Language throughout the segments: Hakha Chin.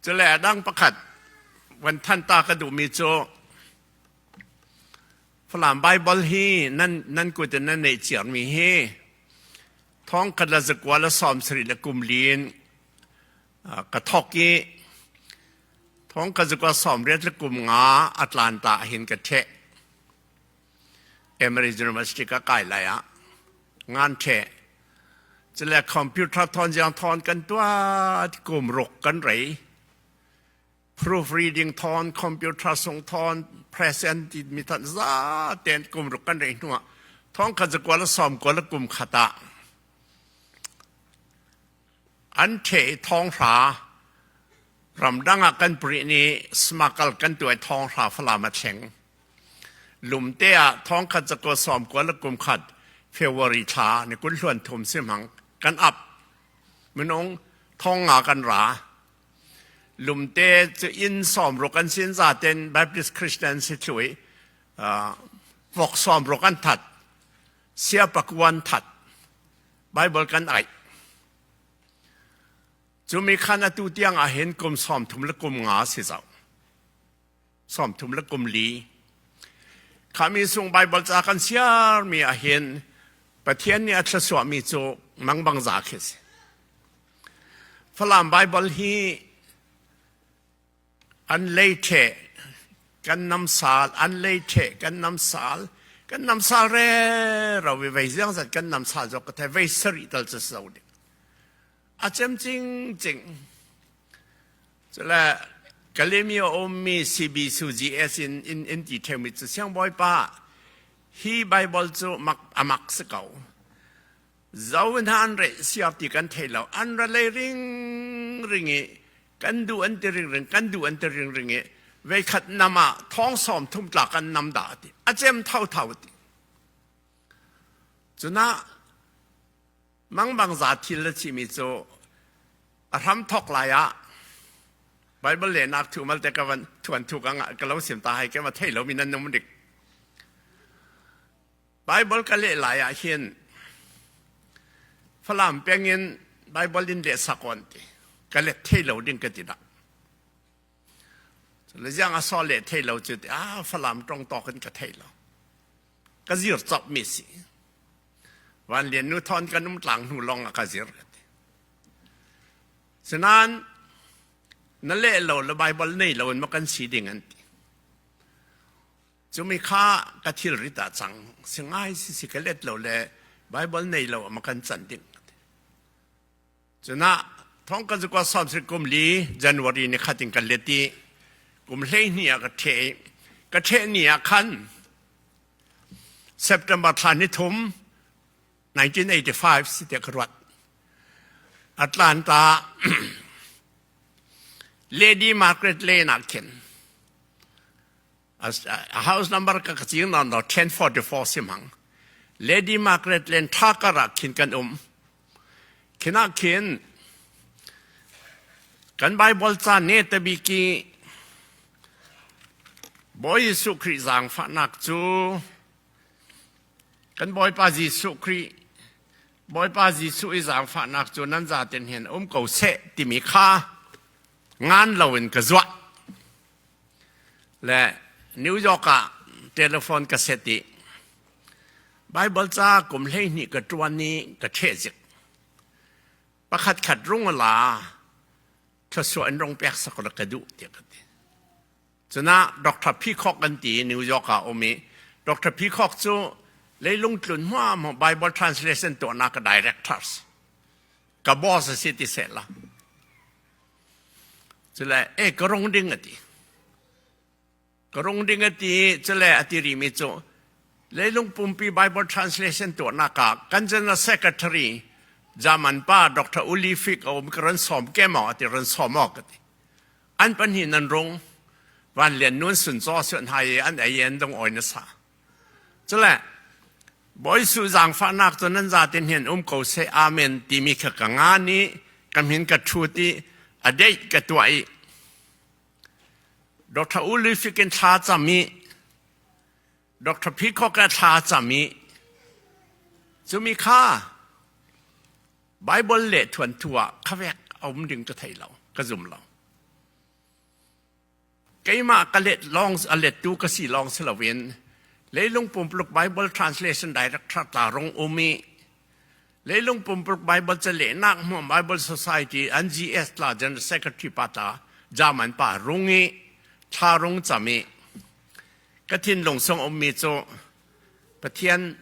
Cule a dang pakhat van than ta ka duhmi cu Falam Baibal hi nan nan kut in nan neih ciarmi hi thong khat le zakua le sawm sarih le kum li in ka thok i thong khat zakua sawm riat le kum nga Atlanta ah hin ka ṭheh. Emory University ka kai lai ah ngan ṭheh. Cule computer thawn ziang thawn kan tuah kum ruk kan rei. Proofreading thawn, computer sung thawn, present ti mi than za ten kum ruk kan rei hnu ah thong khat zakua le sawm kua le kum khat ah an ṭhe i thong hra ramdang ah kan pri ni smakal kan tuai thong hra Falam a thleng. Lumte ah thong khat zakua sawm kua le kum khat February thla ni kul hluan thum si hmang kan ap minung thong nga kan ra. Lumte cu inn sawmruk an sin zaten Baptist Christian si thlu i vok sawmruk an that. Sia pakuan that. Bible kan aih. Cumi khan atu tiang ah hin kum 33 le kum nga si zau. 33 le kum li. Khami sung Bible ca kan siar mi ah hin Pathian nih a thluachuahmi cu mangbang za khi si. Falam Baibal hi an lei ṭheh kan namsal an lei ṭheh kan namsal kan namsal re ro i vei ziang zat kan namsal zawk ka thei vei sarih tal cu so ding a cem cing cing cule Kalemyo ummi CBCUGS in in in ti ṭheumi cu siangbawipa hi Baibal cu mak amak si ko. Zo hna an reh siar ti kan thei lo. An ra lei ring ring i kan duh an ti ring ring kan duh an ti ring ring i veikhat nam ah thong sawm thum tla kan nam dah ti a cem tho tho ti. Cuna mangbang za thil na chimi cu a hram thok lai ah Bible lehnak thu mal te ka van thuan thu ka ka lo sim ta hai ke ma thei lo mi nan num dik. Bible ka leh lai ah hin Falam peng in Bible in leh sakon ti ka let thei lo ding ka ti dah. Le ziang a so leh thei lo cu ti ah Falam tong tawk in ka thei lo. Ka zir chop mi si. Van lian nu thon kan um tlang hnu long a ka zir ka ti. Sinan na leh lo le Bible nei lo in ma kan si ding an ti. Cumi kha ka thilrit ah cang. Si ngai si si ka let lo le Bible nei lo ma kan can ding. Cuna thong ka zukwa som sri kum li January ni khatin kan let i kum hlei ni ah ka the ka the ni ah khan September thla ni thum 1985 si te ka ruat. Atlanta Lady Margaret Lane ah khin House number ka ka cing non lo 1044 si mang. Lady Margaret Len Thakar ah khin kan um. Khin ah khin kan Bible ca ne te bi ki Bawi Jesuh Khrih zaangfahnak cu kan Bawipa Jesuh Khrih Bawipa Jesuh i zaangfahnak cu nan zaten hin um ko seh timi kha ngan loin ka zuah. Le New York ah telephone ka set i Baibal ca kum 12 ka ṭuan i ka ṭheh zik. Pakhat khat rung a la thluachuah in rung pek sak la ka duh tiah ka ti. Cunah Dr. Peacock an ti i New York ah um i Dr. Peacock cu leilung tlun hmuahhmuah Bible translation tuahnak ka directors ka boss a si ti seh la. Cule e ka rung ding a ti. Ka rung ding a ti cule a ti rimi cu leilung pumpi Bible translation tuahnak ah kan general secretary German pa Dr. Uli Fick a um ka ron sawm ke maw a ti ron sawm awk ka ti. An pahnih nan rung van lian nun sun caw suan hai i an ei an dong oi na sa. Cule Bawi Su zaangfahnak cu nan zaten hin um ko seh amen timi kha ka ngan i ka min ka ṭhut i a date ka tuah i Dr. Uli Fikin thla cam i Dr. Peacock a thla cam i cumi kha Bible le thuan thu ah khavek a um ding ka thei lo ka zum lo. Keimah ka let lawng a lettu ka si lawng si loin leilung pumpuluk Bible Translation Director tla rung um i leilung pumpuluk Bible calehnak hmuam Bible Society NGS tla General Secretary pa tla German pa rung i thla rung cam i ka thinlung sung ummi cu Pathian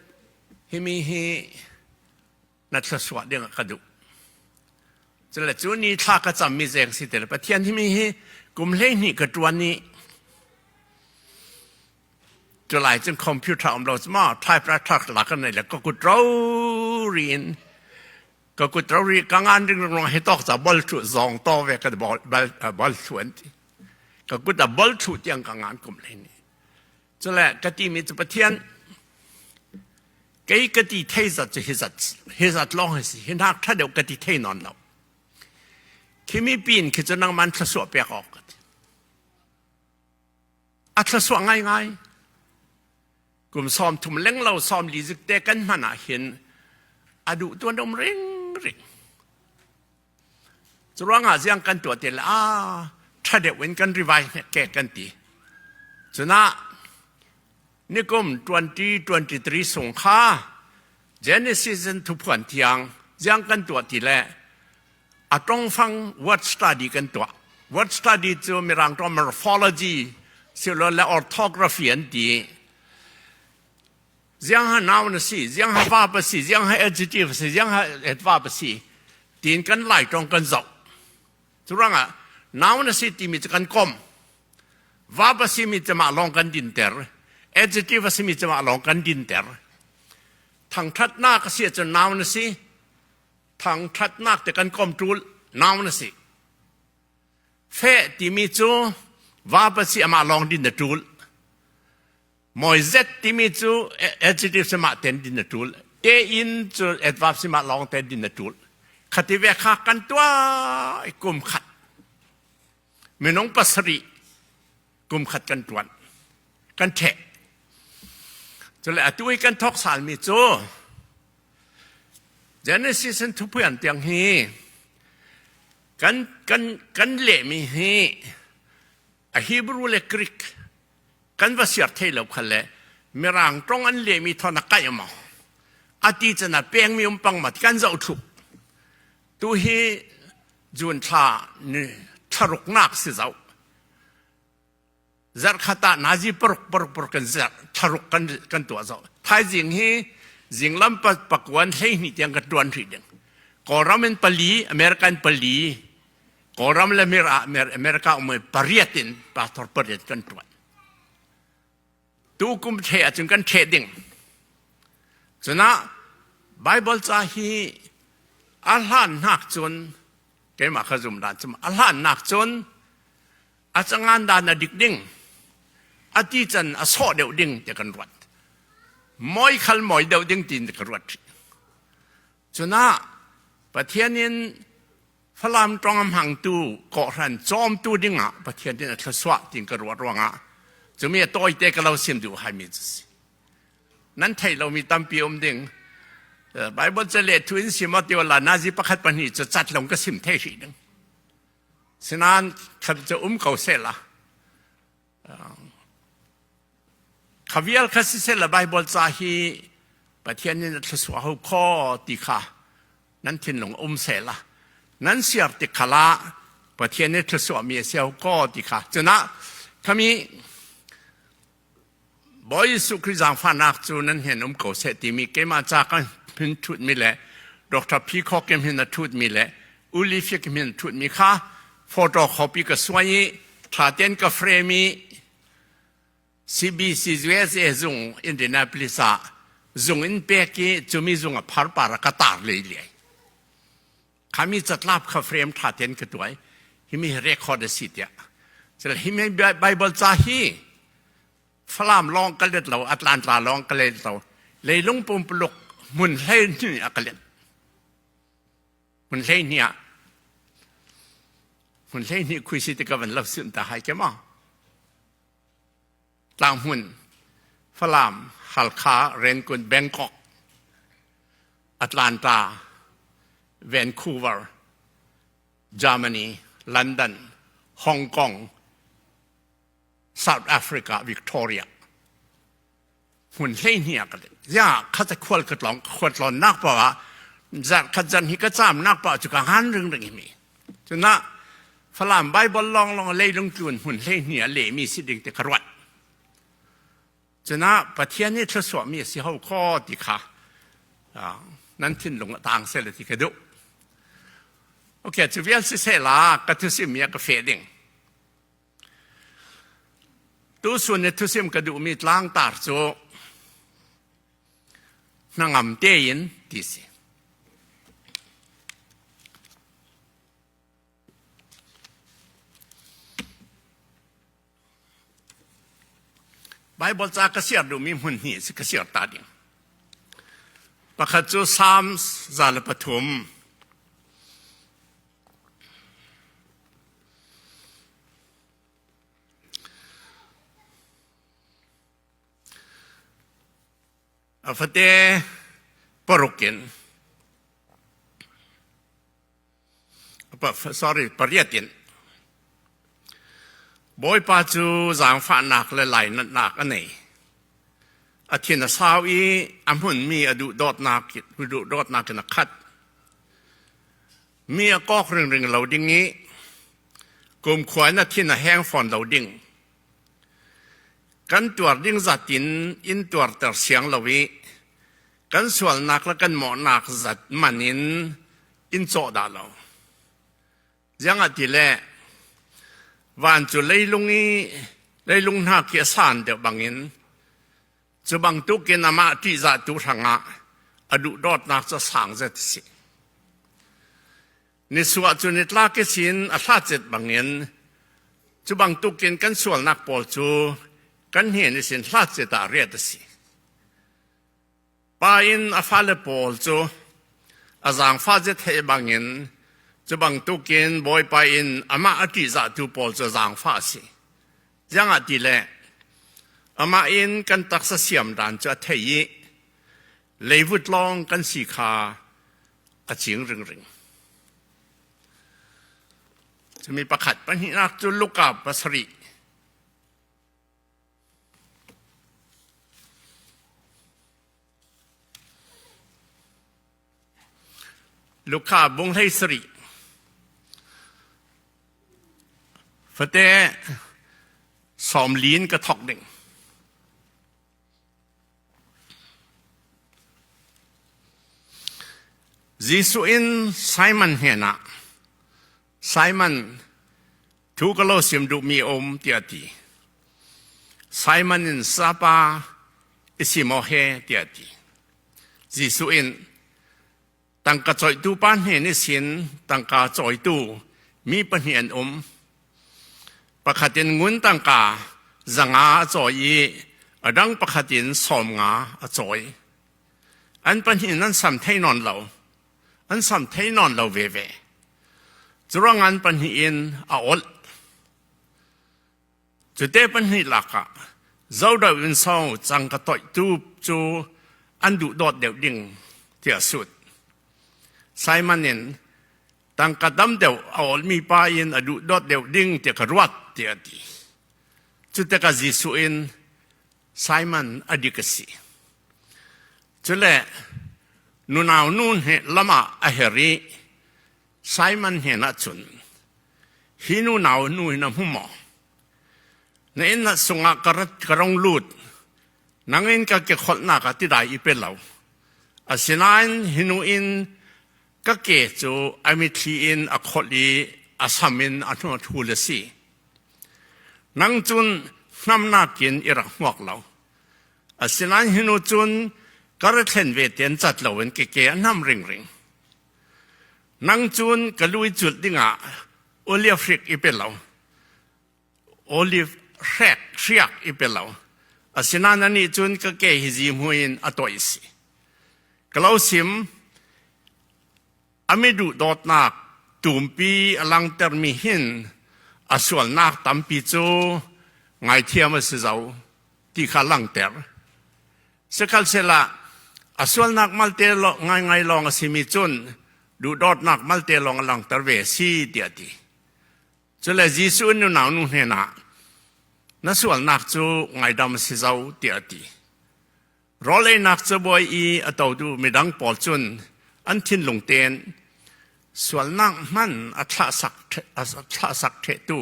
himi hi na thluachuah ding ah ka duh. Cule cu ni thla ka cammi zeng si te le Pathian himi hi kum 12 ka ṭuan i culai cun computer um lo ma typewriter la ka nei le ka kut ro ri in ka kut ro ri ka ngan ring rong he tok cha bol thu zong to ve ka bol bol thu an ti ka kut a bol thu tiang ka ngan kum le ni Cule ka timi cu Pathian kei ka ti thei zat cu hi zat hi zat lawng hi si hi hnak ṭha deuh ka ti thei nawn lo. Khimi pin khi cu nangman thlasuah pek awk ka ti. A thlasuah ngaingai. Kum 30 lenglo 40 zik te kan hman ah hin a duh tuan um ring ring. Curuangah ziang kan tuah te le a ṭha deuh in kan revise ke kan ti. Cunah nikum 2023 sung kha Genesis in thuphuan thiang ziang kan tuah ti le a tongfang word study kan tuah. Word study cu mirang tong morphology silole orthography an ti. Ziang ha noun a si, ziang ha verb a si, ziang ha adjective a si, ziang ha adverb a si tiin kan lai tong kan zoh. Curangah noun a si timi cu kan kom. Verb a simi cu mah lawng kan dinter. Adjective a simi cu mah lawng kan dinter. Thangthatnak a si ahcun noun a si. Thangthatnak te kan kom tul noun a si. Fe timi cu verb a si amah lawng din a tul. Moizet timi cu adjective si mah ten din a ṭul. Te in cu adverb si mah lawng ten din a ṭul. Khati ve kha kan tuah i kum khat. Minung pasarih kum khat kan ṭuan. Kan ṭheh. Cule atu i kan thawk salmi cu Genesis in thupuan tiang hi kan kan kan lehmi hi a Hebrew le Greek kan va siar thei lo khal le mirang tong an lehmi thon a kaih maw ati chan a pengmi um pang ma kan zoh thlup tu hi June thla ni thlaruk nak si zau zarh khat ah nazi paruk paruk paruk kan zarh thlaruk kan kan tuah zau thaizing hi zinglam pa pakuan 12 tiang ka tuan rih ding Kawlram in pali American pali Kawlram le America um pariat in pastor pariat kan tuan. Tu kum the ahcun kan the ding. Cunah Bible ca hi a hlan nak cun keimah kha zum dan cum a hlan nak cun a cangan dan a dik ding a ti can a sawh deuh ding ti kan ruat moi khal moi deuh ding tin ka ruat cunah Pathian in Falam ṭong a hmangtu kawhhran cawmtu dingah Pathian nih a thluachuah tiin ka ruah ruangah cumi a tawite ka lo sim duh haimi cu si. Nan theih lomi tampi um ding. Bible ca le thu in sim ti la nazi pakhat pahnih cu cat long ka sim thei hrih ding. Sinan khat cu um ko seh la. Kha vial kha siseh la Bible ca hi Pathian nih na thluachuah ho kho ti kha nan thinlung um seh la nan siar tik kha la Pathian nih thluachuah mi a si ho ko ti kha cunah khami Bawi Jesuh Khrih zaangfahnak cu nan hen um ko seh timi keimah ca kan hin thutmi le Dr. Peacock kim hin a thutmi le Uli Fik kim hin thutmi kha photocopy ka suai i ṭha tein ka frame i CBC USA zung Indianapolis ah zung in pek i cumi zung a phar par ah ka tar lei liai. Khami catlap kha frame ṭha tein ka tuai. Himi record a si tiah. Cun himi Bible ca hi Falam lawng ka let lo, Atlanta lawng ka let lo, leilung pumpuluk hmun hlei hnih a ka let. Hmun hlei hnih ah hmun hlei hnih khui si ti ka van lo sim ta hai ke ma. Tlanghmun, Falam, Halkha, Renkun, Bangkok, Atlanta, Vancouver, Germany, London, Hong Kong. South Africa Victoria hmun 12 ah ka let. Ya khat khual ka tlong khual tlawn nak pa ah zan khat zan hi ka caam nak pa cu ka han ring ring mi. Cuna Falam Bible long long leilung tlun hmun 12 a le mi si ding te ka ruat. Cuna Pathian nih thluasuah mi a si ho kho ti kha nan thinlung a tang sel ti ka duh. Okay, cu vial si se la ka thusim mi a ka fe ding. Tu sun ni thusim ka duhmi tlangtar cu hnangam tein ti si. Bible ca ka siar duhmi hmun hnih si ka siar ta ding. Pakhat cu Psalms 103. A fate paruk in sorry pariat in Bawipa cu zaangfahnak le lainatnak a nei. A thin a sau i a hmunmi a duhdawtnak in a khat. Mi a kawk ringring lo ding i kumkhua in a thin a heng fawn lo ding. Kan tuar ding zat in in tuarter siang lo i kan sualnak le kan mawhnak zat man in in cawh dah lo. Ziangah ti le van cu leilung i leilung hna khi a san deuh bangin Cu bantukin amah ṭihzahtu hrangah a duhdawtnak cu a sang zet a si. Nisuah cu nitlak i sin a hlacet bangin cu bantukin kan sualnak pawl cu kan hnen i sin hlacet ah riat a si. Pa in a fale pawl cu a zaangfah zet he bangin cu bantukin Bawipa in amah a ṭihzahtu pawl cu zaangfah a si. Ziangah ti le amah in kan taksa siam dan cu a thei i leivut lawng kan si kha a cing ringring. Cumi pakhat pahnihnak cu Luka pasarih Luka bung hlei sarih fate sawmli in ka thawk ding. Jesuh in Simon hnenah Simon thu ka lo sim duhmi um tiah a ti. Simon in sapa i si maw he tiah a ti. Jesuh in tangka coihtu pa hnen i sin tangka cawitu mi pahnih an um. Pakhat in ngun tangka 500 a cawi i a dang pakhat in 50 a cawi. An pahnih in an sam thei nawn lo. An sam thei nawn lo veve. Curuang an pahnih in a olh. Cute pahnih lakah zodo in so cang ka toihtu cu an duh dawt deuh ding tiah sut. Simon in tangka dam deuh a olmi pa in a duh dawt deuh ding tiah ka ruat tiah a ti. Cutikah Jesuh in Simon a dik a si. Cule nunau nu he lam ah a her i Simon hnenah cun hi nu nau nu hi na hmu maw? Na inn sungah ka rat ka rong lut nang in ka ke kholhnak ah tidai i pe lo. Asinain hi nu in ka ke cu a mitthli in a kholh i a sam in a hnu a thul a si. Nang cun hnamnak in i rak hmuak lo. Asinain hi nu cun ka ra thlen ve ten cat loin ke ke a hnam ringring. Nang cun ka lu i culh dingah olive hrik i pe lo. Olive hrek hriak i pe lo. Asinain anih cun ka ke hi zihmui in a toih si. Ka lo sim, a mi duhdawtnak tumpi a langtermi hin a sualnak tampi cu ngaithiam a si zo ti kha langter. Sikhalsehla a sualnak malte ngaingai lawng a simi cun duhdawtnak malte lawng a langhter ve a si tiah a ti. Cule Jesuh in nunau nu hnenah. Na sualnak cu ngaidam a si zau tiah a ti. Rawl einak cabuai i a totu midang pawl cun an thinlung tein sualnak hman a thlahsak a thlahsak ṭhehtu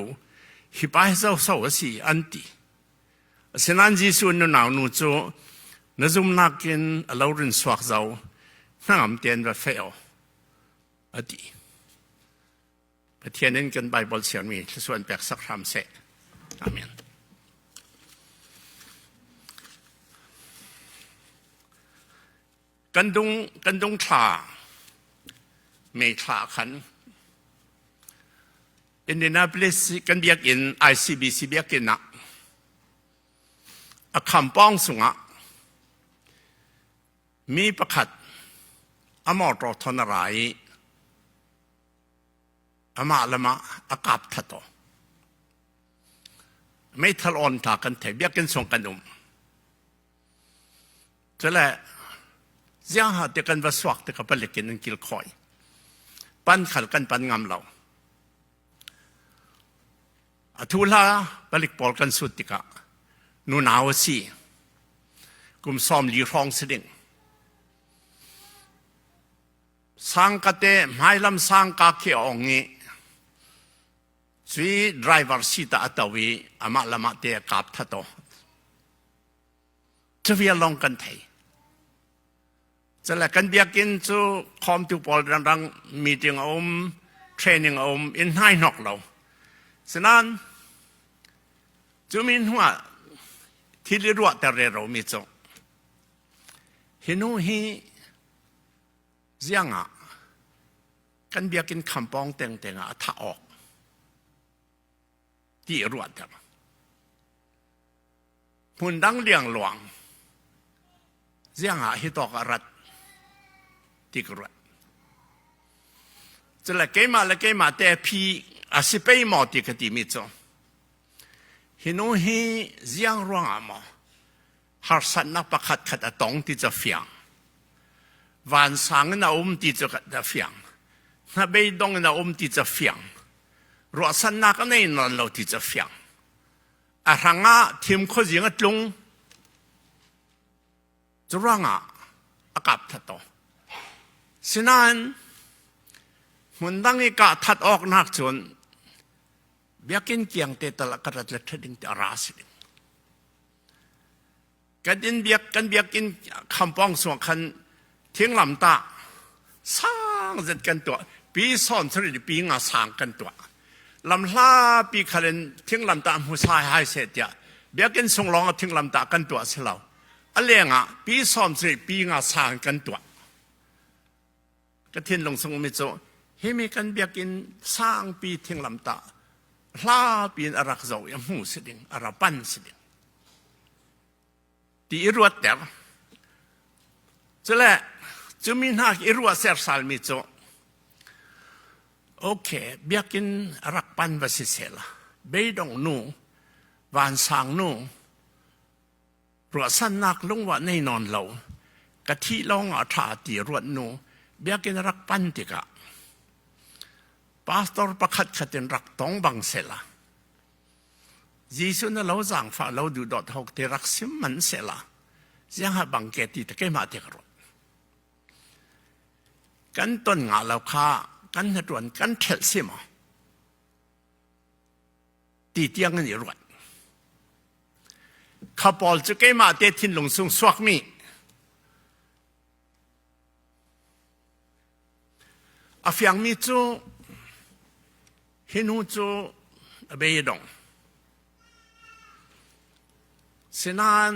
hi pa hi zoso a si an ti. Asinain Jesuh nunau nu cu na zumnak in a lo rin suak zau hnangam tein va feh aw a ti. Pathian in kan Bible chiarmi thluachuah in pek sak hram seh. Amen. Kan dung kan dung thla May thla khan Indianapolis kan biakinn ICBC biakinn ah a khampawng sungah mi pakhat a motor thon a ra i amah le mah a kap that aw. Meithal on ta kan thei biakinn chung kan um. Cule ziang ha te kan va suak te ka palik in an kil khoi. Pan khal kan pan ngam lo. A thu hla palik pawl kan sut tikah nu nau a si. Kum sawm li hrawng si ding. Sangkate hmailam sangka khi a ong i cui driver seat ah a to i amah le amah te a kap that aw. Cuvial lawng kan thei. Cale kan biakinn cu khawmtu pawl rang meeting a um, training a um, in hnai hnok lo. Sinan cu mi hnu ah thil i ruahter rero mi cu hi nu hi Ziang ah kan biakinn khampawng tengteng ah a thah awk ti a ruahter. Hmun dang liangluang ziang ah hi tawk a rat ti ka ruat. Cule keimah le keimah te phi a si pei maw ti ka timi cu hi nu hi ziang ruangah maw harsatnak pakhat khat a tong ti cu fiang. Vansang in a um ti cu a fiang. Hnabeidong in a um ti cu fiang. Ruahsannak a nei nawn lo ti cu fiang. A hrang ah thim khuazing a tlung. Cu ruangah a kap that to. Sinain hmun dang i kah that awk nak cun biakinn kiang te tal a ka rat le ṭha ding ti a ra si ding. Kan inn biak kan biakinn khampawng suang khan thinglam tah sang zet kan tuah pi sawn sari pi nga sang kan tuah lam hla pi khal in thinglam tah hmu sai hai se tiah biakinn sung lawng ah thinglam tah kan tuah si lo a leng ah pi sawm sari pi nga sang kan tuah Ka thinlung chung mi cu himi kan biakinn sangpi thinglam tah hlapi in a rak zoh i a hmu si ding, a ra pan si ding. Ti i ruatter. Cule cumi hna i ruah sersalmi cu okay biakinn a rak pan va si sela beidong nu vansang nu Ruahsannak lungwah nei nawn lo, ka thih lawng ah ṭha ti ruat nu biakinn rak pan tikah pastor pakhat khat in rak tong bang sela Jesuh na lo zaangfah lo duhdawt hok te rak sim man sela ziang ha bang ke ti te keimah te ka ruat kan ton nga lo kha kan hna kan ṭhelh si maw ti tiang in i ruat. Kha pawl cu keimah te thinlung sung suakmi a fiangmi cu hi nu cu a bei a dong. Sinain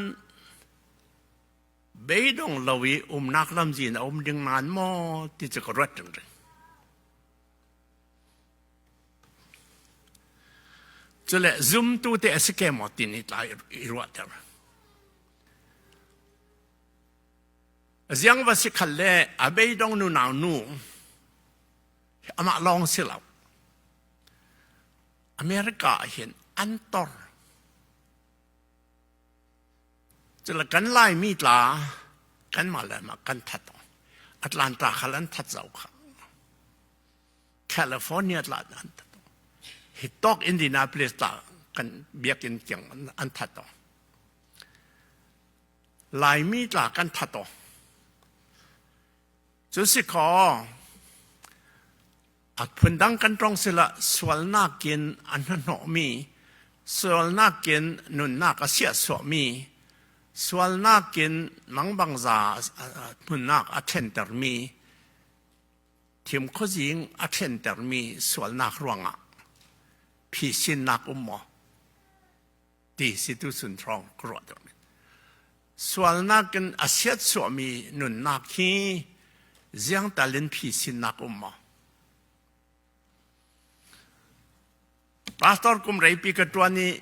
beidong lo i umnak lamzin a um ding nain maw ti cu ka ruat ringring. Cule zumtu te a si ke maw ti nih tla i ruahter. Ziang va si khal le a beidong nu nau nu amah lawng si lo. America ah hin an tor. Cule kan Laimi tla kanmah le mah kan that. Atlanta khal an that zau kha. California tla an that. Hi tok Indianapolis tla Kan biakinn tiang an that o. Laimi tla kan that o. Cu si kaw a phundang kan tong sila sualnak in a hnahnawhmi, sualnak in nunnak a siahsuahmi, sualnak in mangbangza hmunnak a thlentermi, thim khuazing a thlentermi sualnak ruangah phisinnak um maw? Ti si tu sun thawng ka ruah deuh. Sualnak in a siatsuahmi nunnak hi ziang tal in phisinnak um maw? Pastor kum reipi ka ṭuan i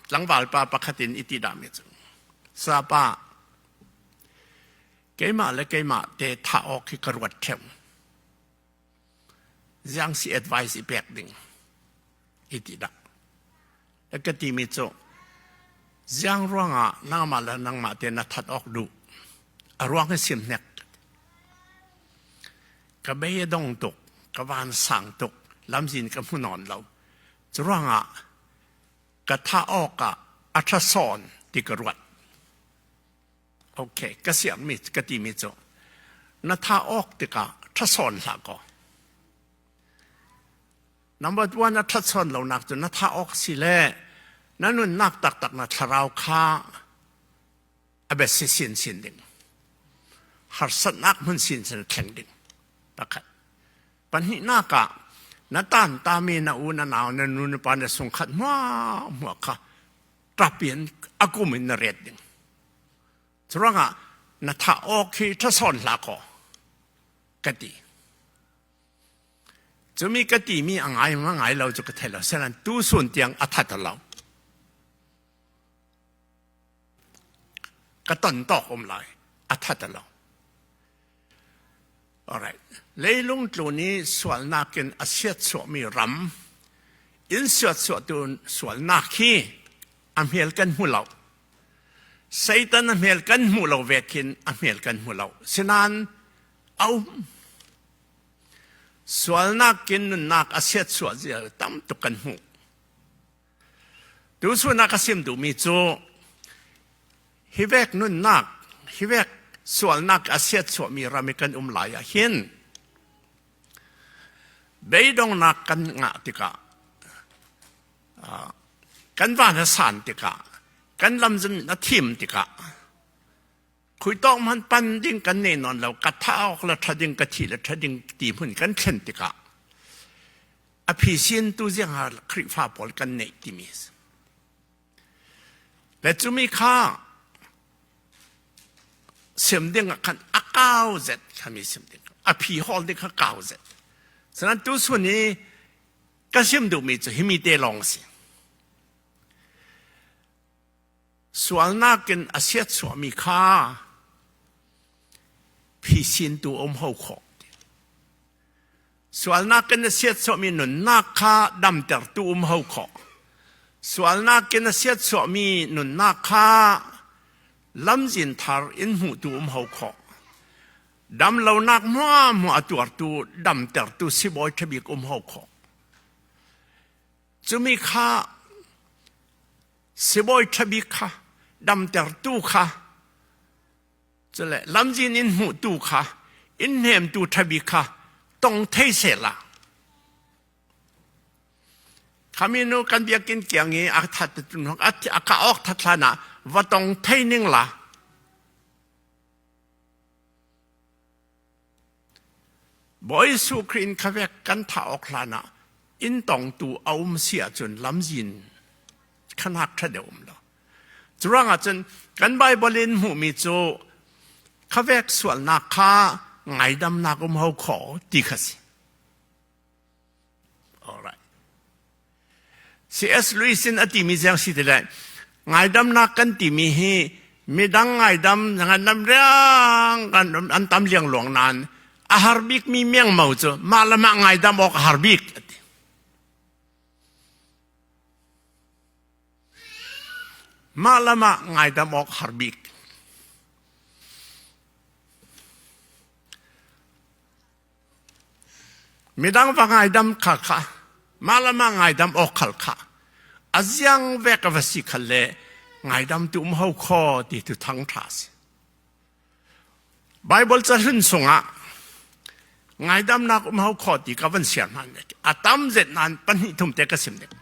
tlangval pa pakhat in i ti dahmi cu sapa keimah le keimah te thah awk hi ka ruat ṭheu. Ziang si advice i pek ding i ti dah. Ka timi cu ziang ruangah nangmah le nangmah te na that awk duh a ruang hi sim hnek ka bei a dong tuk ka van sang tuk lamzin ka hmu nawn lo cu ruangah ka thah awk ah a ṭha sawn ti ka ruat okay ka siangmi ka timi cu na thah awk tikah ṭha sawn hlah kaw Number one a ṭhatsawn lonak cu na thah awk si le na nunnak taktak na thlarau kha a biasi sin sin ding. Harsatnak hmun sin sin thleng ding. Pakhat. Pahnihnak ah na tan tami na u na nau na nu na pa na sungkhat hmua hmua kha ṭapin a kum in na ret ding. Curuangah na thah awk hi ṭhasawn hlah kaw ka ti. Cumi ka timi a ngai ma ngai lo cu ka thei lo. Selan tu sun tiang a that lo. Ka ton tawk um lai. A that lo. Alright. Leilung tlun i sualnak in a siatsuahmi ram in siatsuahtu sualnak hi a hmel kan hmu lo. Satan a hmel kan hmu lo ve khin a hmel kan hmu lo. Sinan a um. Sualnak in nunnak a siatsuah zia tam tuk kan hmuh. Tuchun ah ka sim duhmi cu hi vek nunnak, hi vek sualnak a siatsuahmi ram i kan um lai ah hin beidongnak kan ngah tikah kan van a san tikah kan lam a thim tikah Khuitawk hmanh pan ding kan nei nawn lo ka thah awk le ṭha ding ka thi le ṭha ding ti hmun kan thlen tikah a phisin tu ziang ah Khrihfa pawl kan neih timi a si. Le cumi kha sim ding ah khan a kau zet khami sim ding a phi hawl ding kha kau zet. Sanan tu sun i ka sim duhmi cu himi te lawng a si. Sualnak in a siatsuahmi kha phisintu um ho khawh. Sualnak in a siatsuahmi nunnak kha damtertu um ho khawh. Sualnak in a siatsuahmi nunnak kha lamzin thar in hmuhtu um ho khawh. Damlonak hmuahhmuah a tuartu damtertu sibawi ṭhabik um ho khawh. Cumi kha sibawi ṭhabik kha damtertu kha cule lamzin in hmuhtu kha in hnemtu ṭhabik kha tong thei sehla khami nu kan biakinn kiang i a that a ka awk that hlan ah va tong thei ning la Bawi Jesuh Khrih in khavek kan thah awk hlan ah inn tongtu a um si ahcun lamzin khanak ṭha deuh um lo. Curuang ahcun kan Bible in hmuhmi cu khavek sualnak kha ngaidamnak um ho kho ti kha si. Alright. C.S. Lewis in a timi ziang si ti le ngaidamnak kan timi hi midang ngaidam ngaidam riang kan an tam liang luang nain a har bik mi miangmo cu mah le mah ngaidam awk a har bik ati. Mah le mah ngaidam awk har bik. Midang va ngaidam kha kha mah le mah ngaidam awk khal kha. A ziang vek a va si khal le ngaidam tu um ho kho ti tu thang tha si. Bible ca hlun sungah ngaidamnak um ho kho ti ka van siar hna a tam zet nan pahnih thum te ka sim ding.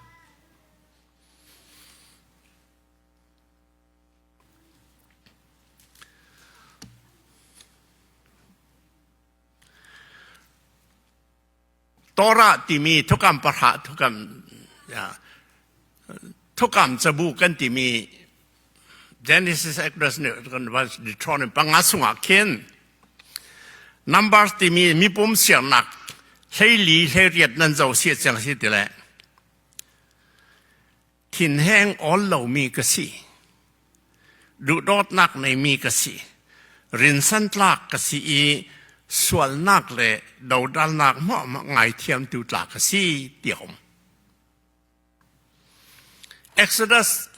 Torah timi thukam pahra thukam thukam cabu kan timi Genesis Exodus Deuteronomy panga sungah khin Numbers timi mipum siarnak hleili hleiriat nan zo si chiang si ti le Thinheng awl lomi ka si. Duhdawtnak neimi ka si. Rinsan tlak ka si i sualnak le dodalnak hmuahhmuah ngaithiamtu tlak ka si ti a um. Exodus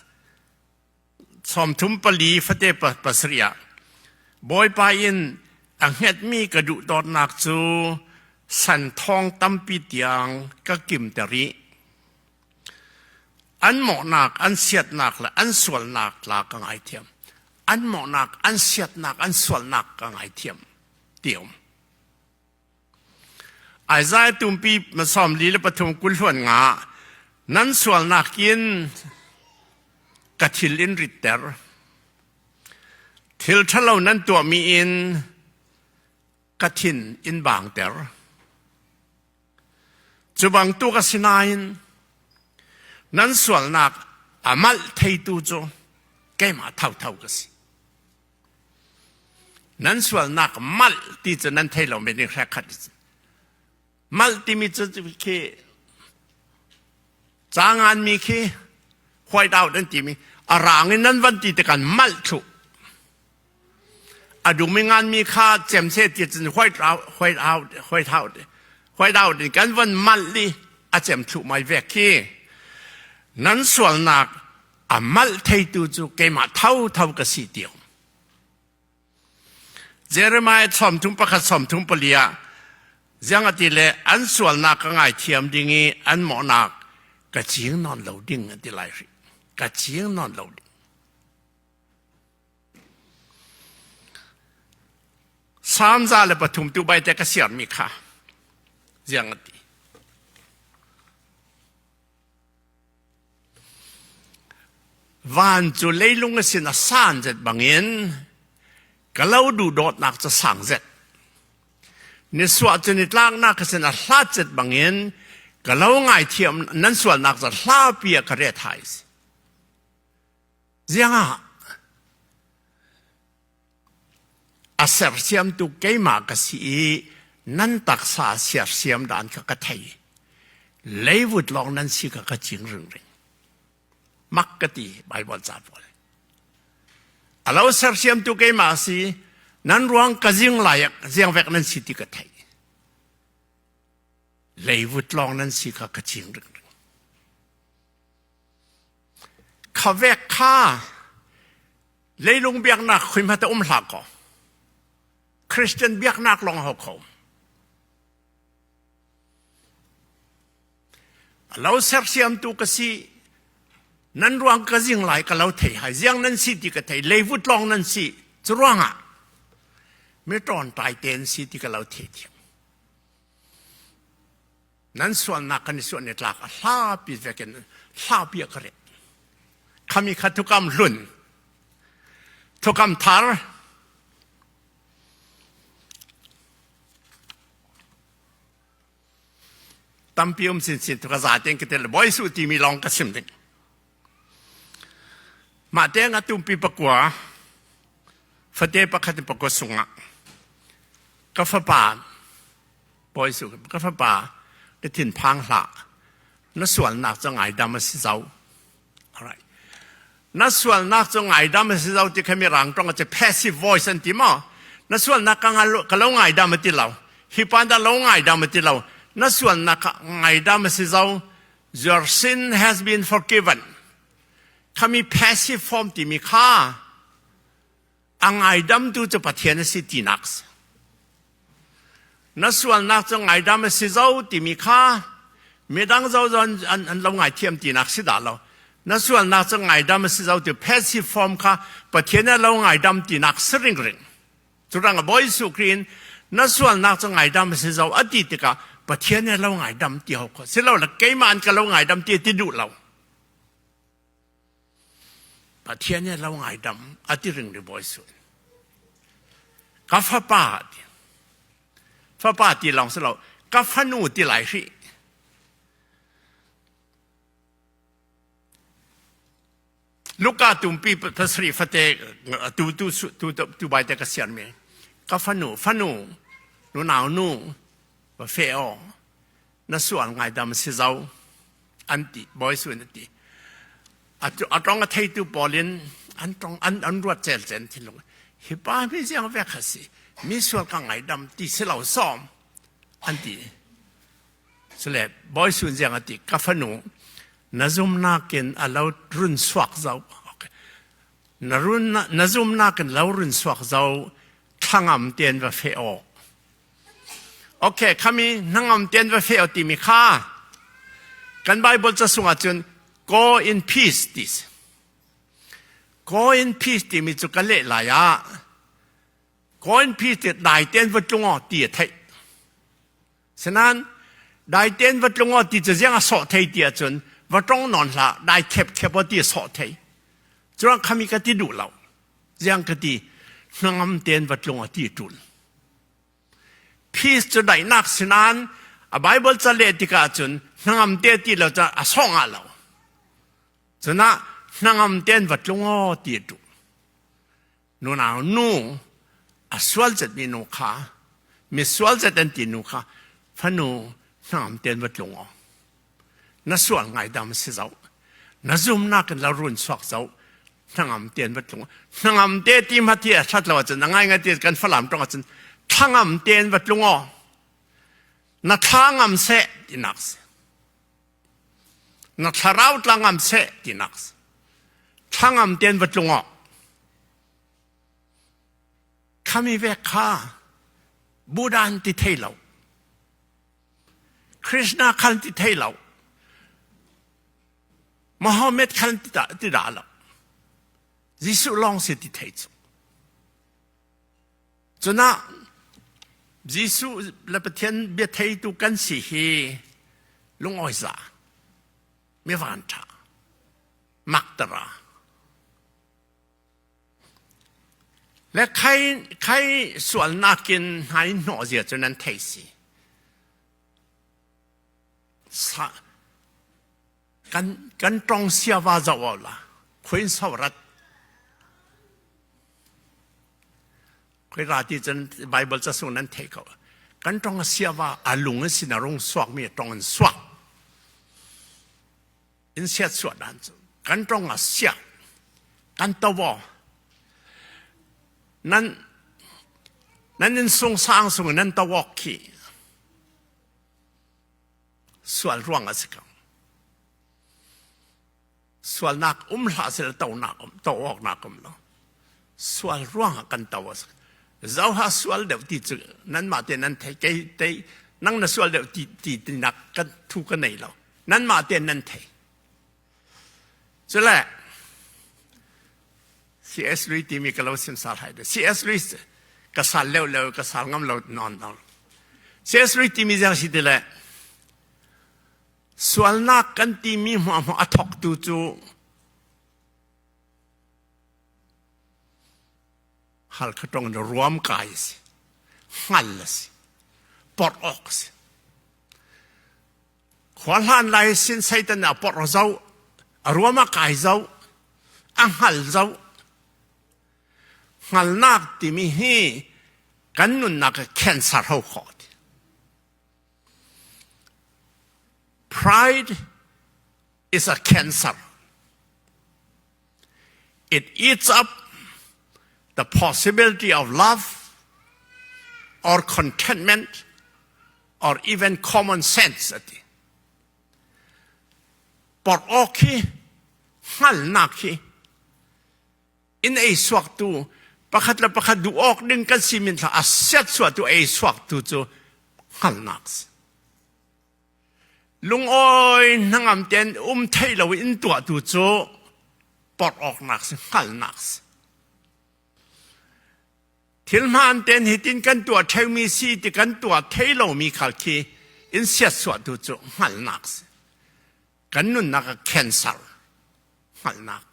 34 fate pasarih ah Bawipa in a hngetmi ka duhdawtnak cu san thong tampi tiang ka kimter rih. An mawhnak, an siatnak le an sualnak tla ka ngaithiam. An mawhnak, an siatnak, an sualnak ka ngaithiam ti um. Isaiah tumpi 43 kul hluan nga nan sualnak in ka thil in ritter. Thil ṭhalo nan tuahmi in ka thin in bangter. Cu bantuk a si nain nan sualnak a malh theitu cu keimah thotho ka si. Nan sualnak malh ti cu nan thei lo men in hrekhat. Malh timi cu khi cangan mi khi white out an timi a rang in nan van ti tekan malh thlu. A dum i nganmi kha cemse ti cun white out white out white out white out in kan van malh i a cem thlu mai vek khi nan sualnak a malh theitu cu keimah thotho ka si ti um. Jeremiah 31 34 ah ziang a ti le an sualnak ka ngaithiam ding i an mawhnak ka cing nawn lo ding a ti lai rih ka cing nawn lo ding. Salm 103 tu bai te ka siarmi kha ziang a ti. Van cu leilung a sin a san zet bangin ka lo duh dawtnak cu sang zet. Nisuah cu nitlaknak ka sin a hlat zet bangin ka lo ngaithiam nan sualnak cu hlapi ah ka ret hai. Ziangah a sersiamtu keimah ka si i nan taksa sersiam dan kha ka thei. Leivut lawng nan si kha ka cing ringring. Mak ka ti Bible ca pawl. A lo sersiamtu keimah si nan ruang ka zing lai ziang vek nan si ti ka thei. Leivut lawng nan si kha ka cing ringring. Khavek kha leilung biaknak khui hmata um hlah kaw Christian biaknak lawng ho kho. A lo sersiamtu ka si nan ruang ka zing lai ka lo thei hai ziang nan si ti ka thei leivut lawng nan si cu ruangah mi ṭawn tai te an si ti ka lo thei thiam. Nan sualnak kan i suah ni tlak a hlapi vekin hlapi a ka ret. Khami kha thukam hlun, thukam thar, tampi um sinsin tu ka za ten ka tel boy su timi lawng ka sim ding. Mah te nga tumpi pakua fate pakhat pakua sungah ka fapa Bawi Jesuh ka fapa ka thinphang hlah na sualnak cu ngaidam a si zau alright na sualnak cu ngaidam a si zau ti kha mirang tong a ci passive voice an ti maw na sualnak ka ka lo ngaidam a ti lo hi pa dah lo ngaidam a ti lo na sualnak ka ngaidam a si zau your sin has been forgiven khami passive form timi kha A ngaidamtu cu Pathian a si tinak si. Na sualnak cu ngaidam a si zo timi kha midang zo zo an, an, an lo ngaithiam tinak si dah lo. Na sualnak cu ngaidam a si zo ti passive form kha Pathian a lo ngaidam tinak si ringring. Curang a Bawi Jesuh Khrih in na sualnak cu ngaidam a si zo a ti tikah Pathian a lo ngaidam ti ho kho si lo le keimah an ka lo ngaidam ti ti duh lo. Pathian he lo ngaidam a ti ring ri Bawi Jesuh. Ka fapa ti. Fapa ti lawng si lo ka fanu ti lai hrih. Luka tumpi pasarih fate tu tu tu tu bai te ka sian mi ka fanu fanu nu nau nu va fe o na sual ngai dam si zo an ti boy su an ti a tong a theitu pawl in an tong an an ruat cel cen thinlung hi pa mi ziang vek ha si mi sual ka ngai dam ti si lo som an ti Sule Bawi Sun Ziang a ti ka fanu na zumnak in a lo run suak zo okay. na run na zumnak in lo run suak zo thlangam ten va fe o okay khami hnangam ten va fe o timi kha kan bible ca sungah cun go in peace ti go in peace timi cu ka leh lai ah go in peace ti dai ten va tlung o ti a theih Sinain dai tein va tlung aw ti cu ziang a sawh thei ti ahcun va tong nawn hlah dai khep khep aw ti a sawh thei. Cuang khami ka ti duh lo. Ziang ka ti hnangam tein va tlung aw ti ṭul. Peace cu daihnak sinain a Bible ca leh tikah cun hnangam te ti lo cu a sawh ngah lo. Cunah hnangam tein va tlung aw ti a ṭul. Nunau nu a sual zetmi nu kha mi sual zet an ti nu kha fanu hnangam ten va tlung aw na sual ngaidam si zo na zumnak in la run chuak zo hnangam ten va tlung hnangam te ti ma ti a that lo ahcun a ngai ngai ti kan falam tong ahcun thlangam ten va tlung aw na thla ngam seh tinak si na thlarau tlangam seh tinak si thlangam ten va tlung aw khami ve kha Buddha an ti thei lo Krishna khal ti thei lo Muhammad khal ti da ti da lo Jesuh lawng si ti thei cu Cunah Jesuh le Pathian bia theitu kan si hi lungawi za mi van ṭha maktara le khai khai sualnak in hnai hnawh zia cu nan thei si sa kan kan tong sia va zoh la khuin saurat Khoi ra ti cun Bible ca sung nan theih ko. Kan tong a siava a lung in sin a rung suak mi tong in suak. In siat suah dan cu. Kan tong a sia. Kan tovo. Nan nan in sung sang sung nan tawok khi. Sual ruang a si ko. Sualnak um hlah seh tonak um to awknak um lo. Sual ruangah kan to a si. Zoha sual deuh ti cu nanmah te nan thei kei tei nang na sual deuh ti ti tinak kan thu ka nei lo. Nanmah te nan thei. Cule CS Lui timi ka lo sim sal hai de. CS Lui ka sal leo leo ka sal ngam lo non non. CS Lui timi zang si ti le Sualnak kan timi hmuahhmuah a thawktu cu Halkha ṭong in ruamkai a si, hngal a si, porh awk a si. Khua hlan lai sin Satan a porh zo, a ruam a kai zo, a hngal zo. Hngalnak timi hi kan nunnak ah cancer ho khawh ti. Pride is a cancer. It eats up the possibility of love or contentment or even common sense ati. Por awk hi hngalnak hi in ei suaktu pakhat le pakhat duh awk ding kan si min thla a siat suatu ei suaktu cu hngalnak si. Lungawi hnangam tein um thei lo in tuahtu cu porh awknak si hngalhnak si. Thil hmaan tein hitin kan tuah ṭheumi si ti kan tuah thei lomi khal khi in siatsuahtu cu hngalhnak si. Kan nunnak ah cancer hngalhnak.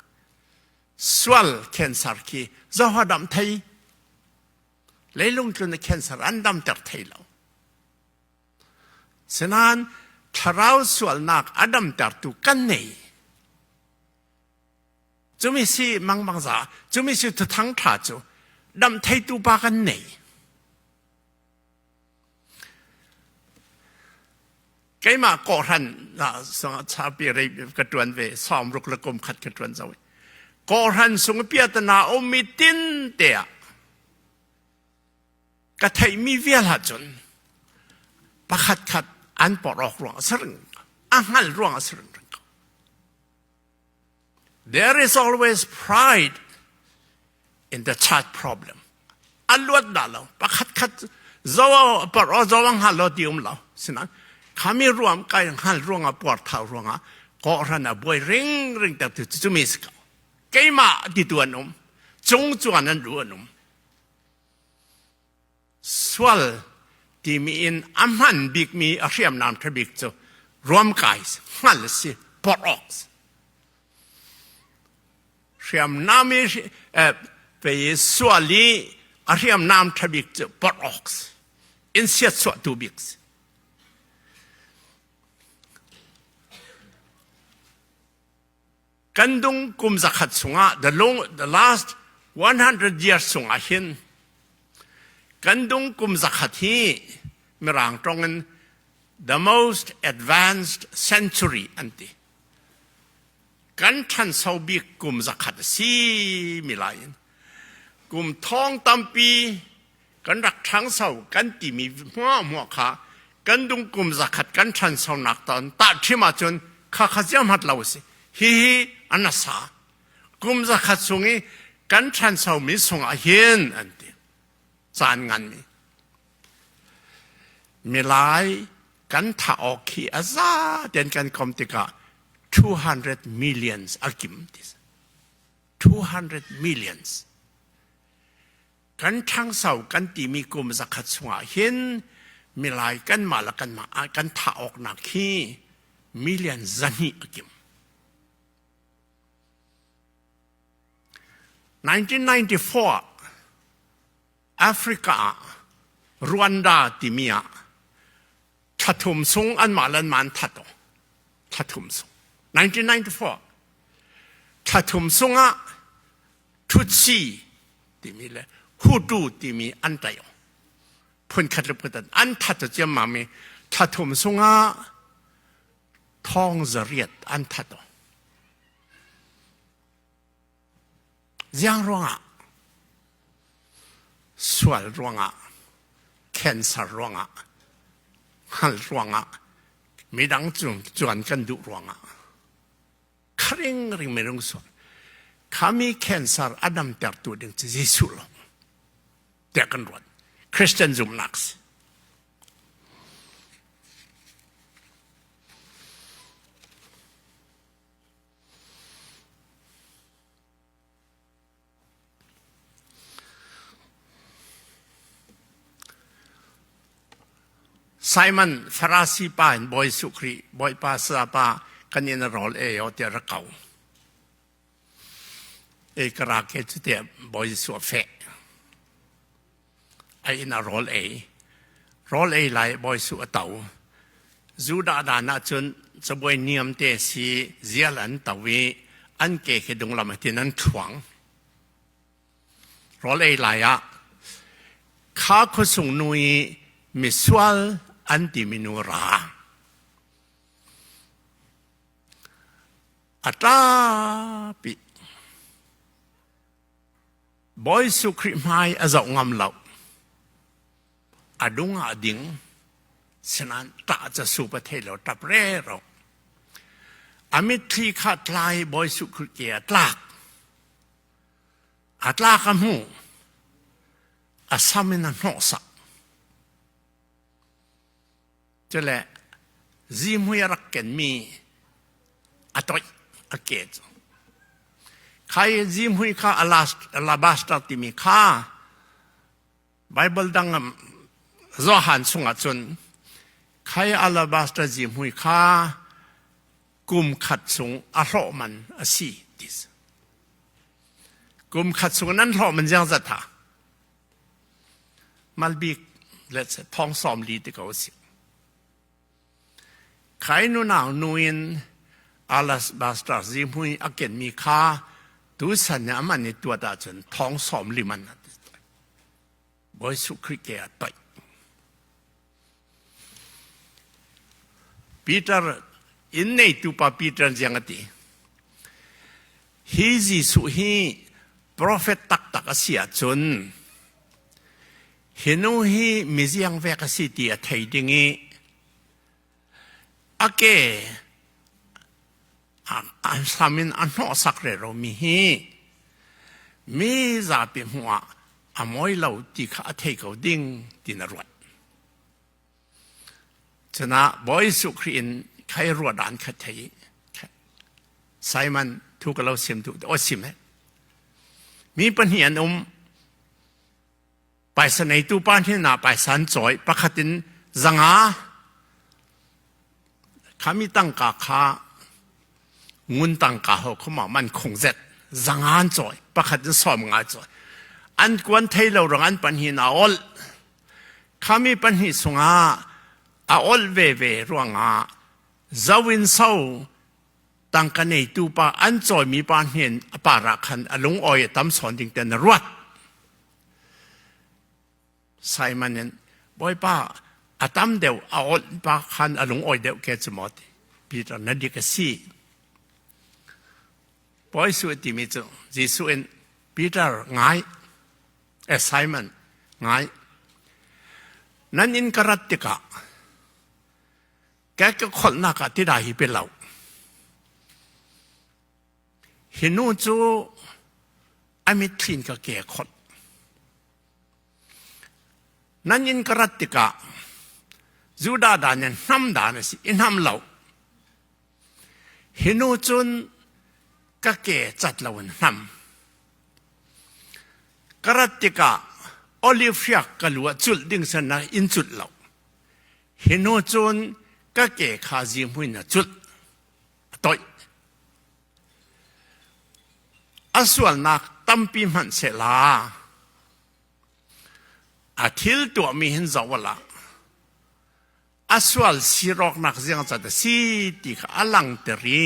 Sual cancer khi zoha dam thei. Leilung tlun i cancer an damter thei lo. Sinain thlarau sualnak a damtertu kan nei. Cumi si mangmang za, cumi si thuthang ṭha cu dam theitu pa kan nei. Keimah kawhhran chapi rei ka ṭuan ve, sawm ruk le kum khat ka ṭuan zo. Kawhhran sung piatana ummi tin te ah ka theihmi vial ahcun pakhat khat an porh awk ruang a si ring a hngal ruang a si ring ko. There is always pride in the church problem. A luat dah lo pakhat khat zo por o zo ang hal lo ti um lo sinan khami ruam kai hal ruang a puar thau ruang ah kawhran a buai ring ring ter tu cu mi si ko keimah ti tu an um cung chuan an du an um Sual timi in a hman bikmi a hriamnam ṭha bik cu ruamkai hngal a si, porh awk si. Hriamnam i pei sual i a hriamnam ṭha bik cu porh awk si. In siatsuahtu bik si. Kan dung kum zakhat chungah the long the last 100 years chungah hin kan dung kum zakhat hi mirang tong in the most advanced century an ti. Kan ṭhanso bik kum zakhat a si mi lai in kum thong tampi kan rak ṭhangso kan timi hmuahhmuah kha kan dung kum zakhat kan ṭhansonak tawn tahṭhim ahcun kha kha ziamhat lo a si. Hihi an a sa. Kum zakhat chung i kan ṭhansomi sungah hin an ti. Caan nganmi. Milai kan thah awk hi a za ten kan kom tikah 200 millions a kim ti. 200 millions. Kan ṭhangso kan timi kum zakhat chungah hin milai kanmah le kanmah ah kan thah awknak hi million 200 a kim. 1994 Africa ah Rwanda timi ah thlathum sung anmah le anmah an that o. Thlathum sung. 1994 thlathum sungah Tutsi timi le Hutu timi an tlaih. Phunkhat le phunkhat an that ciammam i thlathum sungah thong zariat an that. Ziang ruangah sual ruangah cancer ruangah hngal ruangah midang cung cuan kan duh ruangah kharing ring minung sual khami cancer a damtertu ding cu Jesuh lawng tiah kan ruat Christian zumhnak si Simon Farasi pa in Bawi Jesuh Khrih Bawipa Sayapa kan inn a rawl ei aw tiah rak ko. Ei ka ra ke cu tiah Bawi Jesuh a feh. A inn a rawl ei. Rawl ei lai Bawi Jesuh a to. Judah dan ahcun cabuai niam te si zial an to i an ke khi dunglam atin an thluang. Rawl ei lai ah kha khuasung nu i misual an timi nu ra. A ṭapi. Bawi Jesuh Khrih hmai a zoh ngam lo. A dung ah a ding. Sinain ṭah ca sup a thei lo, ṭap rero. A mitthli kha tlai Bawi Jesuh Khrih ke a tlak. A tlak a hmuh. A sam in a hnawhsak. Cule Zihmui a rak kenmi a toih a ke cu. Khai zihmui kha alabaster timi kha Bible dang Johan chungah cun khai alabaster zihmui kha kum khat chung a hlawh man a si ti si. Kum khat chung nan hlawh man ziang zat ha? Malbik let's say thong som li ti ko si. Khai nunau nu in alabaster zihmui a kenmi kha tu san nih aman i tuat ahcun thong som li man a ti. Bawi Jesuh Khrih ke a toih. Peter inn neitu pa Peter ziang a ti. Hi Jesuh hi profet taktak a si ahcun hi nu hi miziang vek a si ti a thei ding i a ke an sam in a hnawhsak rero mi hi mi zapi hmuh ah a mawi lo ti kha a thei ko ding ti na ruat. Cuna Bawi Jesuh Khrih in khai ruah dan kha thei Simon thu ka lo sim tu o sim he. Mi pahnih an um paisa neitu pa hnin ah paisa an cawi pakhat in zanga khami tangka kha ngun tangka ho khuma man khung zet zanga an cawi pakhat in som nga cawi an kuan thei lo rang an pahnih a ol khami pahnih sungah a ol ve ve ruangah zo in so tangka neitu pa an cawimi pa hnen a par ah khan a lung awi a tam sawn ding ten a ruat Simon in Bawipa a tam deuh a olh pa khan a lung awi deuh ke cu maw ti Peter na dik a si Bawi Su timi cu Jesuh in Peter ngai eh Simon ngai nan inn ka rat tikah Ka ka kholhnak ah tidai hi pe lo. Hi nu cu a mitthli in ka ke a kholh. Nan inn ka rat tikah Judah dan in hnam dan a si, i hnam lo. Hi nu cun ka ke cat lo in hnam. Ka rat tikah olive hriak ka lu ah culh ding san ah in culh lo. Hi hnu cun ka ke kha zihmui in a culh, a toih. A sualnak tampi hmanh sehla a thil tuahmi hin zoh ala a sual sirawknak ziang zat a si ti kha a langter i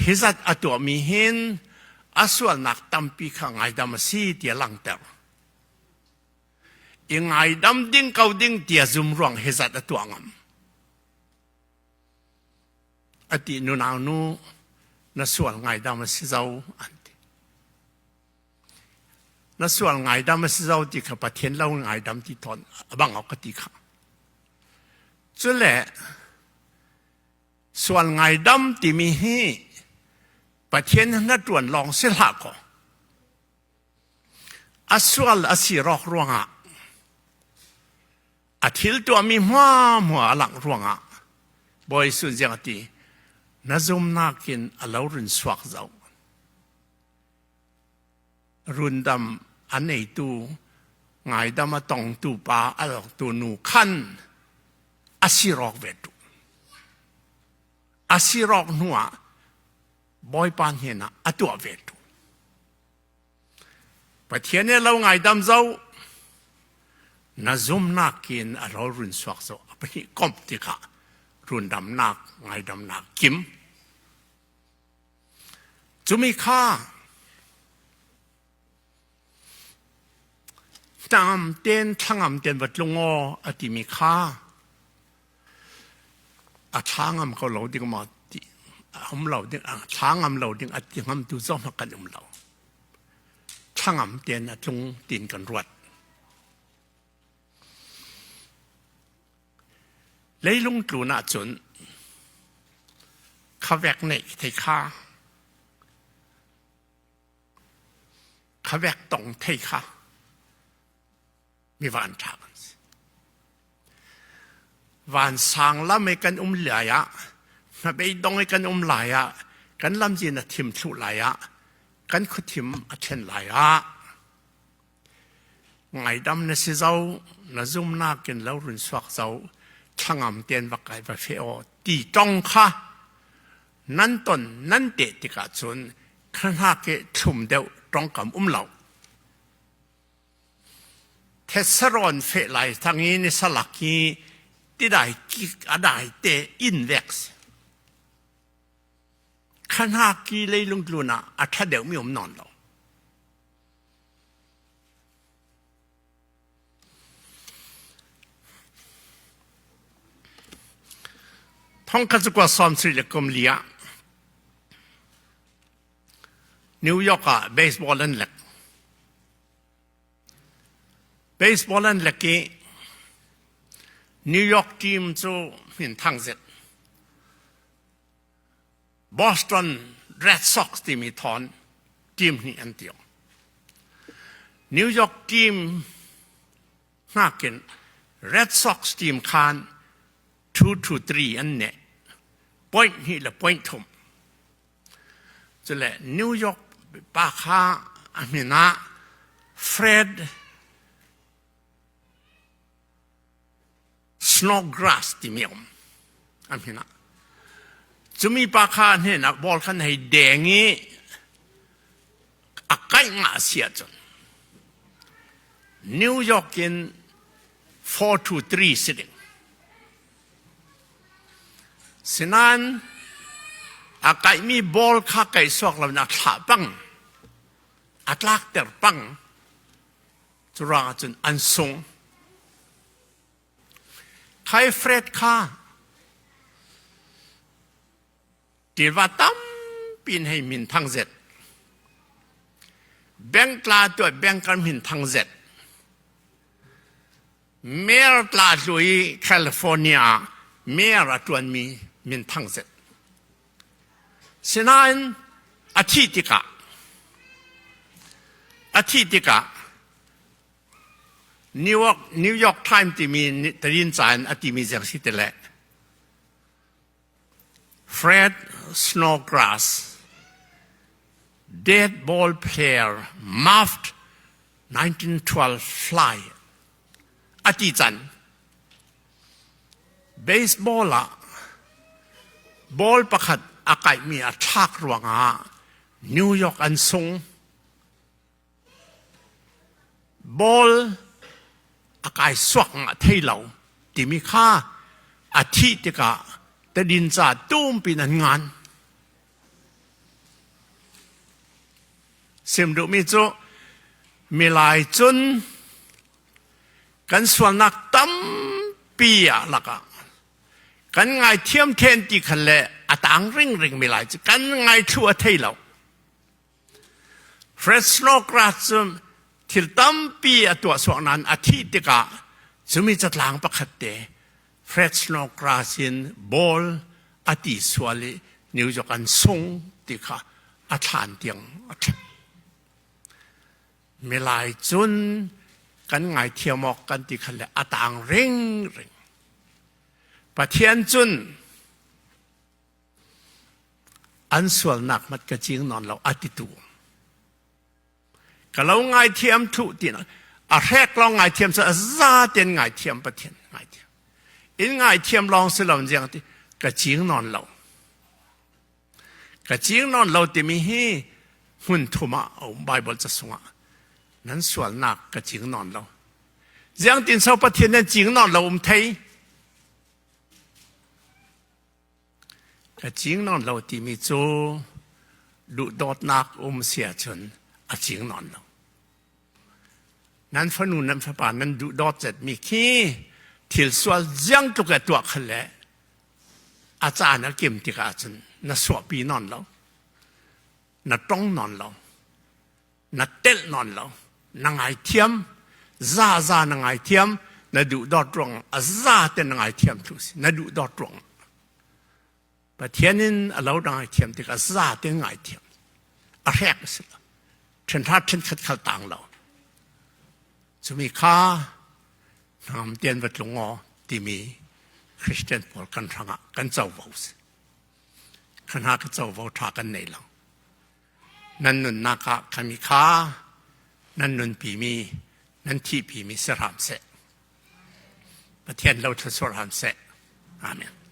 hi zat a tuahmi hin a sualnak tampi kha ngaidam a si ti a langter. I ngaidam ding ko ding tia zum ruang hi zat a tuah ngam. A ti nunau nu na sual ngaidam a si zo an ti. Na sual ngaidam a si zo ti kha Pathian lo ngaidam ti tawn a bang ok ka ti kha. Cule sual ngaidam timi hi Pathian na tuan lawng si hlah kaw A sual a si rawk ruangah a thil tuahmi hmuahhmuah a langh ruangah Bawi Sun ziang a ti na zumnak in a lo run suak zau rundam a neitu ngaidam a tongtu pa a loktu nu khan a si rawk ve tu a si rawk hnuah Bawipa hnenah a tuah ve tu. Pathian he lo ngai dam zo na zumnak in a lo run suak zo a pahnih komh tikah rundamnak ngaidamnak kim cumi kha hnangam ten thlangam ten va tlung aw a timi kha a thla ngam ko lo ding maw ti a um lo ding a thla ngam lo ding a ti ngam tu zong kan um lo thlangam ten a tlung tin kan ruat leilung tlun ahcun khavek neih thei kha khavek tong thei kha mi van ṭha kan si. Vansang lam i kan um lai ah, hnabeidong i kan um lai ah, kan lamzin a thim thlu lai ah, kan khuathim a thlen lai ah, ngaidam na si zo, na zumnak in lo run suak zo, thlangam ten va kai va fe aw ti tong kha nan ton nan te tikah cun khahnak i thlum deuh tongkam um lo. Thetsarawn feh lai thang i ni salak hi tidai kik a dai te inn vek si. Khahnak ki leilung tlun ah a ṭha deuh mi um nawn lo. Thongkhat zakua 74 le kum li ah New York ah baseball an lek. Baseball an lek i New York team cu min thang zet. Boston Red Sox timi thawn team nih an tiong. New York team hnakin Red Sox team khan 2-3 an ne. Point hnih le point thum. Cule New York pa kha a min ah Fred Snodgrass timi a um a min ah. Cumi pa kha hnenah ball khan hei deng i a kaih ngah si ahcun New York in 4-3 si ding. Sinain a kaihmi ball kha kaih suak lo in a thlah pang, a tlakter pang. Cu ruangah cun an sung. Khai Fred kha tiva tampi in hei min thang zet. Bank tla tuah bank kan min thang zet. Mayor tla hlu i California ah mayor a ṭuanmi minthang zet. Sinain a thih tikah a thih tikah New York, New York Times timi tarinca in a timi zeng si ti le Fred Snodgrass dead ball player muffed 1912 fly a ti can. Baseball ah ball pakhat a kaihmi a thlak ruangah New York an sung. Ball a kai suak ngah thei lo timi kha a thih tikah tadinca tumpi an ngan. Sim duhmi cu milai cun kan sualnak tampi ah lakah kan ngaithiam then ti khan le a tang ringring mi lai cu kan ngaithlu a thei lo. Fred Snodgrass cu thil tampi a tuah suak nain a thih tikah cumi catlang pakhat te Fred Snodgrass in ball a ti sual i New York an sung ti kha a thlan tiang a thlen. Milai cun kan ngaithiam awk kan ti kha le a tang ring ring. Pathian cun an sualnak mat ka cing nawn lo a ti tu. Ka lo ngaithiam thuh ti a hrek lawng ngaithiam cu a za ten ngaithiam Pathian ngaithiam. In ngaithiam lawng si lo jiang ti ka cing nawn lo. Ka cing nawn lo timi hi hmun thum ah a um Bible ca sungah nan sualnak ka cing nawn lo. Ziang tin so Pathian nan cing nawn lo um thei. Ka cing nawn lo timi cu duhdawtnak um si ahcun a cing nawn lo. Nan fanu nan fapa nan duhdawt zetmi khi thil sual ziang tluk e tuah khal le a caan a kim tikah cun na suahpi nawn lo. Na tong nawn lo. Na telh nawn lo. Na ngaithiam. Za za na ngaithiam. Na duhdawt ruang a za te na ngaithiam thu si. Na duhdawt ruang. Pathian in a lo na ngaithiam tikah za te ngaithiam. A hrek a si lo. Ṭhenhra ṭhenkhat khal tang lo. Cumi kha hnam tian va tlung aw timi Christian pawl kan hrangah kan covo si. Khana ka covo ṭha kan nei lo. Nan nunnak ah khami kha nan nunpimi, nan thihpimi si hram seh. Pathian lo thluachuah hram seh. Amen.